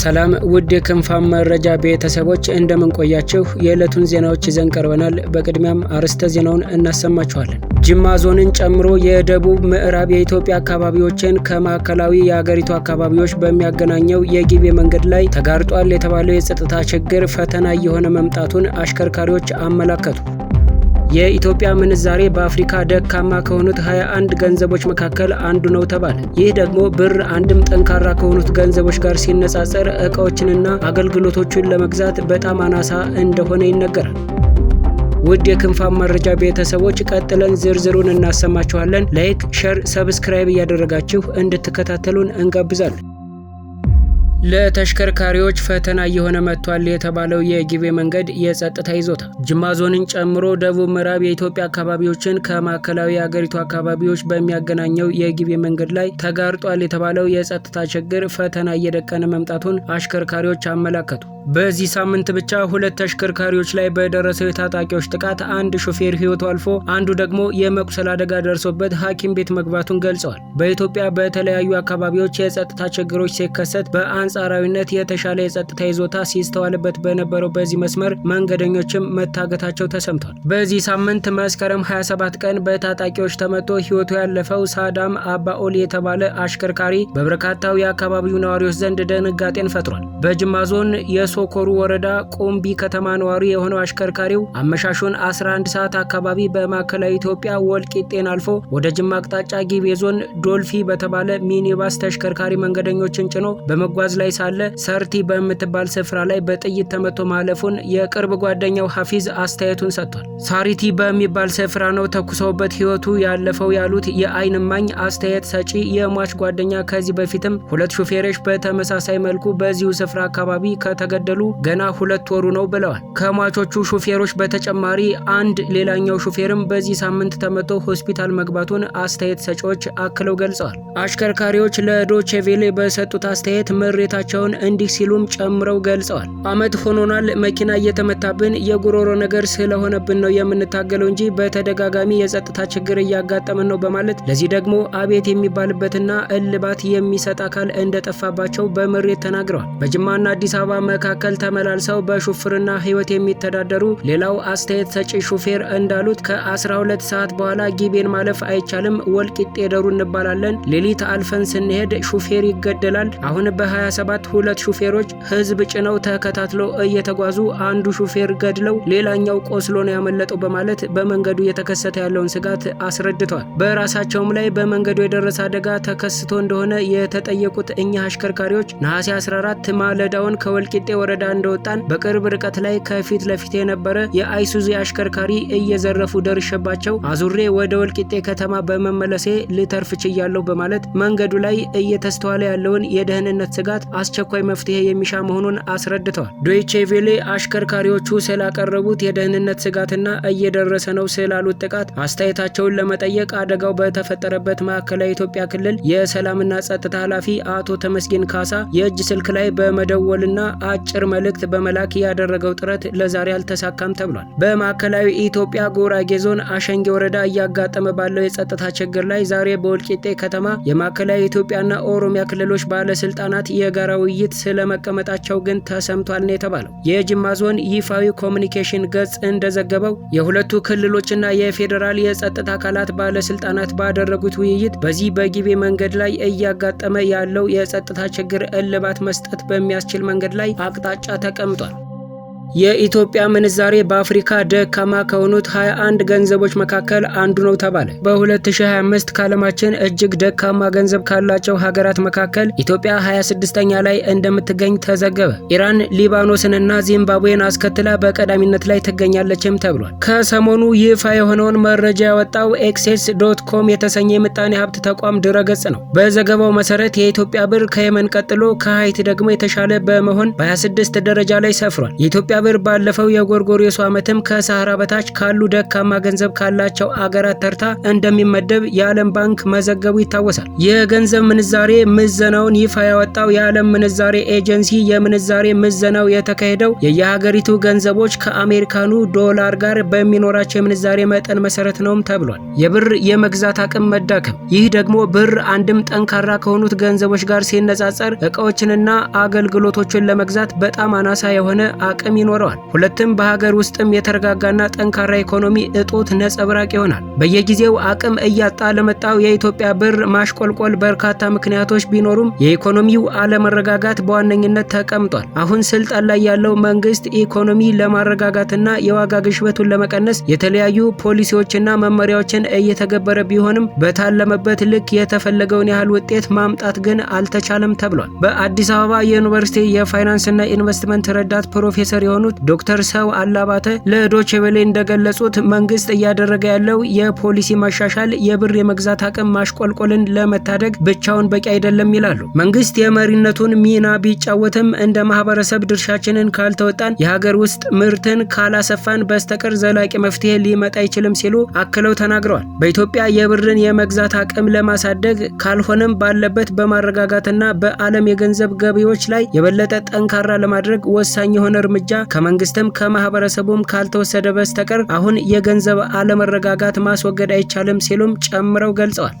ሰላም ውድ የክንፋም መረጃ ቤተሰቦች፣ እንደምን ቆያችሁ? የዕለቱን ዜናዎች ይዘን ቀርበናል። በቅድሚያም አርዕስተ ዜናውን እናሰማችኋለን። ጅማ ዞንን ጨምሮ የደቡብ ምዕራብ የኢትዮጵያ አካባቢዎችን ከማዕከላዊ የአገሪቱ አካባቢዎች በሚያገናኘው የጊቤ መንገድ ላይ ተጋርጧል የተባለው የጸጥታ ችግር ፈተና እየሆነ መምጣቱን አሽከርካሪዎች አመላከቱ። የኢትዮጵያ ምንዛሬ በአፍሪካ ደካማ ከሆኑት 21 ገንዘቦች መካከል አንዱ ነው ተባለ። ይህ ደግሞ ብር አንድም ጠንካራ ከሆኑት ገንዘቦች ጋር ሲነጻጸር እቃዎችንና አገልግሎቶችን ለመግዛት በጣም አናሳ እንደሆነ ይነገራል። ውድ የክንፋም መረጃ ቤተሰቦች፣ ቀጥለን ዝርዝሩን እናሰማችኋለን። Like፣ share፣ subscribe እያደረጋችሁ እንድትከታተሉን እንጋብዛለን። ለተሽከርካሪዎች ፈተና እየሆነ መጥቷል የተባለው የጊቤ መንገድ የጸጥታ ይዞታ ጅማ ዞንን ጨምሮ ደቡብ ምዕራብ የኢትዮጵያ አካባቢዎችን ከማዕከላዊ የአገሪቱ አካባቢዎች በሚያገናኘው የጊቤ መንገድ ላይ ተጋርጧል የተባለው የጸጥታ ችግር ፈተና እየደቀነ መምጣቱን አሽከርካሪዎች አመላከቱ። በዚህ ሳምንት ብቻ ሁለት ተሽከርካሪዎች ላይ በደረሰው የታጣቂዎች ጥቃት አንድ ሾፌር ሕይወቱ አልፎ አንዱ ደግሞ የመቁሰል አደጋ ደርሶበት ሐኪም ቤት መግባቱን ገልጸዋል። በኢትዮጵያ በተለያዩ አካባቢዎች የጸጥታ ችግሮች ሲከሰት በአንጻራዊነት የተሻለ የጸጥታ ይዞታ ሲስተዋልበት በነበረው በዚህ መስመር መንገደኞችም መታገታቸው ተሰምቷል። በዚህ ሳምንት መስከረም 27 ቀን በታጣቂዎች ተመቶ ሕይወቱ ያለፈው ሳዳም አባኦል የተባለ አሽከርካሪ በበርካታው የአካባቢው ነዋሪዎች ዘንድ ድንጋጤን ፈጥሯል። በጅማ ዞን የሶኮሩ ወረዳ ቁምቢ ከተማ ነዋሪ የሆነው አሽከርካሪው አመሻሹን 11 ሰዓት አካባቢ በማዕከላዊ ኢትዮጵያ ወልቂጤን አልፎ ወደ ጅማ አቅጣጫ ጊቤ ዞን ዶልፊ በተባለ ሚኒባስ ተሽከርካሪ መንገደኞችን ጭኖ በመጓዝ ላይ ሳለ ሰርቲ በምትባል ስፍራ ላይ በጥይት ተመቶ ማለፉን የቅርብ ጓደኛው ሐፊዝ አስተያየቱን ሰጥቷል። ሳሪቲ በሚባል ስፍራ ነው ተኩሰውበት ሕይወቱ ያለፈው ያሉት የአይን እማኝ አስተያየት ሰጪ የሟች ጓደኛ፣ ከዚህ በፊትም ሁለት ሹፌሮች በተመሳሳይ መልኩ በዚሁ ስፍራ አካባቢ ከተገደሉ ገና 2 ወሩ ነው ብለዋል። ከሟቾቹ ሹፌሮች በተጨማሪ አንድ ሌላኛው ሹፌርም በዚህ ሳምንት ተመቶ ሆስፒታል መግባቱን አስተያየት ሰጪዎች አክለው ገልጸዋል። አሽከርካሪዎች ለዶቼ ቬሌ በሰጡት አስተያየት ምሬታቸውን እንዲህ ሲሉም ጨምረው ገልጸዋል። አመት ሆኖናል መኪና እየተመታብን፣ የጉሮሮ ነገር ስለሆነብን ነው የምንታገለው እንጂ በተደጋጋሚ የጸጥታ ችግር እያጋጠመን ነው በማለት ለዚህ ደግሞ አቤት የሚባልበትና እልባት የሚሰጥ አካል እንደጠፋባቸው በምሬት ተናግረዋል። በጅማና አዲስ አበባ መካከል ተመላልሰው በሹፍርና ህይወት የሚተዳደሩ ሌላው አስተያየት ሰጪ ሹፌር እንዳሉት፣ ከ12 ሰዓት በኋላ ጊቤን ማለፍ አይቻልም፣ ወልቂጤ ደሩ እንባላለን። ሌሊት አልፈን ስንሄድ ሹፌር ይገደላል። አሁን በ27 ሁለት ሹፌሮች ህዝብ ጭነው ተከታትለው እየተጓዙ አንዱ ሹፌር ገድለው ሌላኛው ቆስሎ ነው ያመለጠው በማለት በመንገዱ እየተከሰተ ያለውን ስጋት አስረድተዋል። በራሳቸውም ላይ በመንገዱ የደረሰ አደጋ ተከስቶ እንደሆነ የተጠየቁት እኚህ አሽከርካሪዎች፣ ነሐሴ 14 ማለዳውን ከወልቂጤ ወረዳ እንደወጣን በቅርብ ርቀት ላይ ከፊት ለፊት የነበረ የአይሱዚ አሽከርካሪ እየዘረፉ ደርሼባቸው አዙሬ ወደ ወልቂጤ ከተማ በመመለሴ ልተርፍ ችያለሁ በማለት መንገዱ ላይ እየተስተዋለ ያለውን የደህንነት ስጋት አስቸኳይ መፍትሄ የሚሻ መሆኑን አስረድተዋል። ዶይቼ ቬሌ አሽከርካሪዎቹ ስላቀረቡት የደህንነት ስጋትና እየደረሰ ነው ስላሉት ጥቃት አስተያየታቸውን ለመጠየቅ አደጋው በተፈጠረበት ማዕከላዊ ኢትዮጵያ ክልል የሰላምና ጸጥታ ኃላፊ አቶ ተመስገን ካሳ የእጅ ስልክ ላይ በመደወልና አጭር መልእክት በመላክ ያደረገው ጥረት ለዛሬ አልተሳካም ተብሏል። በማዕከላዊ ኢትዮጵያ ጉራጌ ዞን አሸንጌ ወረዳ እያጋጠመ ባለው የጸጥታ ችግር ላይ ዛሬ በወልቂጤ ከተማ የማዕከላዊ ኢትዮጵያና ኦሮሚያ ክልሎች ባለስልጣናት የጋራ ውይይት ስለመቀመጣቸው ግን ተሰምቷል ነው የተባለው። የጅማ ዞን ይፋዊ ኮሚኒኬሽን ገጽ እንደዘገበው፣ የሁለቱ ክልሎችና የፌዴራል የጸጥታ አካላት ባለስልጣናት ባደረጉት ውይይት በዚህ በጊቤ መንገድ ላይ እያጋጠመ ያለው የጸጥታ ችግር እልባት መስጠት በሚያስችል መንገድ ላይ አቅጣጫ ተቀምጧል። የኢትዮጵያ ምንዛሬ በአፍሪካ ደካማ ከሆኑት 21 ገንዘቦች መካከል አንዱ ነው ተባለ። በ2025 ከዓለማችን እጅግ ደካማ ገንዘብ ካላቸው ሀገራት መካከል ኢትዮጵያ 26ኛ ላይ እንደምትገኝ ተዘገበ። ኢራን፣ ሊባኖስንና ዚምባብዌን አስከትላ በቀዳሚነት ላይ ትገኛለችም ተብሏል። ከሰሞኑ ይፋ የሆነውን መረጃ ያወጣው Access.com የተሰኘ የምጣኔ ሀብት ተቋም ድረገጽ ነው። በዘገባው መሰረት የኢትዮጵያ ብር ከየመን ቀጥሎ ከሃይቲ ደግሞ የተሻለ በመሆን በ26 ደረጃ ላይ ሰፍሯል። የኢትዮጵያ ብር ባለፈው የጎርጎሮሱ ዓመትም ከሳህራ በታች ካሉ ደካማ ገንዘብ ካላቸው አገራት ተርታ እንደሚመደብ የዓለም ባንክ መዘገቡ ይታወሳል። የገንዘብ ምንዛሬ ምዘናውን ይፋ ያወጣው የዓለም ምንዛሬ ኤጀንሲ የምንዛሬ ምዘናው የተካሄደው የየሀገሪቱ ገንዘቦች ከአሜሪካኑ ዶላር ጋር በሚኖራቸው የምንዛሬ መጠን መሰረት ነውም ተብሏል። የብር የመግዛት አቅም መዳከም፣ ይህ ደግሞ ብር አንድም ጠንካራ ከሆኑት ገንዘቦች ጋር ሲነጻጸር እቃዎችንና አገልግሎቶችን ለመግዛት በጣም አናሳ የሆነ አቅም ይኖረዋል። ሁለትም በሀገር ውስጥም የተረጋጋና ጠንካራ ኢኮኖሚ እጦት ነጸብራቅ ይሆናል። በየጊዜው አቅም እያጣ ለመጣው የኢትዮጵያ ብር ማሽቆልቆል በርካታ ምክንያቶች ቢኖሩም የኢኮኖሚው አለመረጋጋት በዋነኝነት ተቀምጧል። አሁን ስልጣን ላይ ያለው መንግስት ኢኮኖሚ ለማረጋጋትና የዋጋ ግሽበቱን ለመቀነስ የተለያዩ ፖሊሲዎችና መመሪያዎችን እየተገበረ ቢሆንም በታለመበት ልክ የተፈለገውን ያህል ውጤት ማምጣት ግን አልተቻለም ተብሏል። በአዲስ አበባ ዩኒቨርሲቲ የፋይናንስና ኢንቨስትመንት ረዳት ፕሮፌሰር የሆኑት ዶክተር ሰው አላባተ ለዶቼ ቬለ እንደገለጹት መንግስት እያደረገ ያለው የፖሊሲ ማሻሻል የብር የመግዛት አቅም ማሽቆልቆልን ለመታደግ ብቻውን በቂ አይደለም ይላሉ። መንግስት የመሪነቱን ሚና ቢጫወትም እንደ ማህበረሰብ ድርሻችንን ካልተወጣን፣ የሀገር ውስጥ ምርትን ካላሰፋን በስተቀር ዘላቂ መፍትሄ ሊመጣ አይችልም ሲሉ አክለው ተናግረዋል። በኢትዮጵያ የብርን የመግዛት አቅም ለማሳደግ ካልሆነም ባለበት በማረጋጋትና በዓለም የገንዘብ ገቢዎች ላይ የበለጠ ጠንካራ ለማድረግ ወሳኝ የሆነ እርምጃ ከመንግስትም ከማህበረሰቡም ካልተወሰደ በስተቀር አሁን የገንዘብ አለመረጋጋት ማስወገድ አይቻልም ሲሉም ጨምረው ገልጸዋል።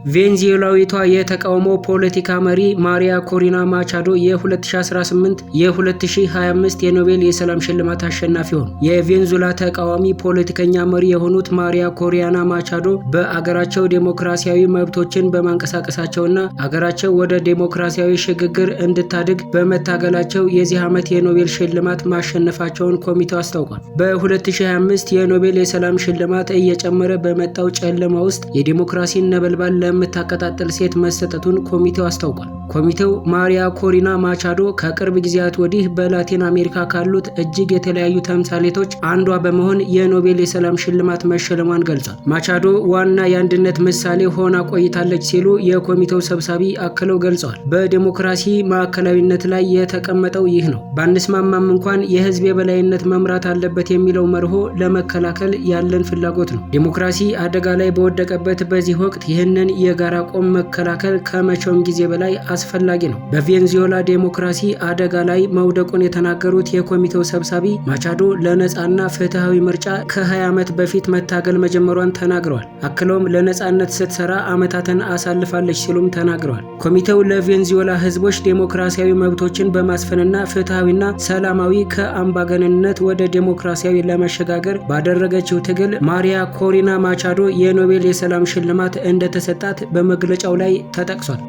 ቬንዙዌላዊቷ የተቃውሞ ፖለቲካ መሪ ማሪያ ኮሪና ማቻዶ የ2018 የ2025 የኖቤል የሰላም ሽልማት አሸናፊ ሆኑ። የቬንዙዌላ ተቃዋሚ ፖለቲከኛ መሪ የሆኑት ማሪያ ኮሪያና ማቻዶ በአገራቸው ዴሞክራሲያዊ መብቶችን በማንቀሳቀሳቸውና አገራቸው ወደ ዴሞክራሲያዊ ሽግግር እንድታድግ በመታገላቸው የዚህ ዓመት የኖቤል ሽልማት ማሸነፋቸውን ኮሚቴው አስታውቋል። በ2025 የኖቤል የሰላም ሽልማት እየጨመረ በመጣው ጨለማ ውስጥ የዴሞክራሲን ነበልባል ለምታቀጣጥል ሴት መሰጠቱን ኮሚቴው አስታውቋል። ኮሚቴው ማሪያ ኮሪና ማቻዶ ከቅርብ ጊዜያት ወዲህ በላቲን አሜሪካ ካሉት እጅግ የተለያዩ ተምሳሌቶች አንዷ በመሆን የኖቤል የሰላም ሽልማት መሸለሟን ገልጿል። ማቻዶ ዋና የአንድነት ምሳሌ ሆና ቆይታለች ሲሉ የኮሚቴው ሰብሳቢ አክለው ገልጸዋል። በዲሞክራሲ ማዕከላዊነት ላይ የተቀመጠው ይህ ነው። ባንስማማም እንኳን የህዝብ የበላይነት መምራት አለበት የሚለው መርሆ ለመከላከል ያለን ፍላጎት ነው። ዲሞክራሲ አደጋ ላይ በወደቀበት በዚህ ወቅት ይህንን የጋራ አቋም መከላከል ከመቼውም ጊዜ በላይ አስፈላጊ ነው። በቬንዙዌላ ዴሞክራሲ አደጋ ላይ መውደቁን የተናገሩት የኮሚቴው ሰብሳቢ ማቻዶ ለነጻና ፍትሐዊ ምርጫ ከ20 ዓመት በፊት መታገል መጀመሯን ተናግረዋል። አክለውም ለነጻነት ስትሰራ ዓመታትን አሳልፋለች ሲሉም ተናግረዋል። ኮሚቴው ለቬንዙዌላ ህዝቦች ዴሞክራሲያዊ መብቶችን በማስፈንና ፍትሐዊና ሰላማዊ ከአምባገነንነት ወደ ዴሞክራሲያዊ ለመሸጋገር ባደረገችው ትግል ማሪያ ኮሪና ማቻዶ የኖቤል የሰላም ሽልማት እንደተሰጣት በመግለጫው ላይ ተጠቅሷል።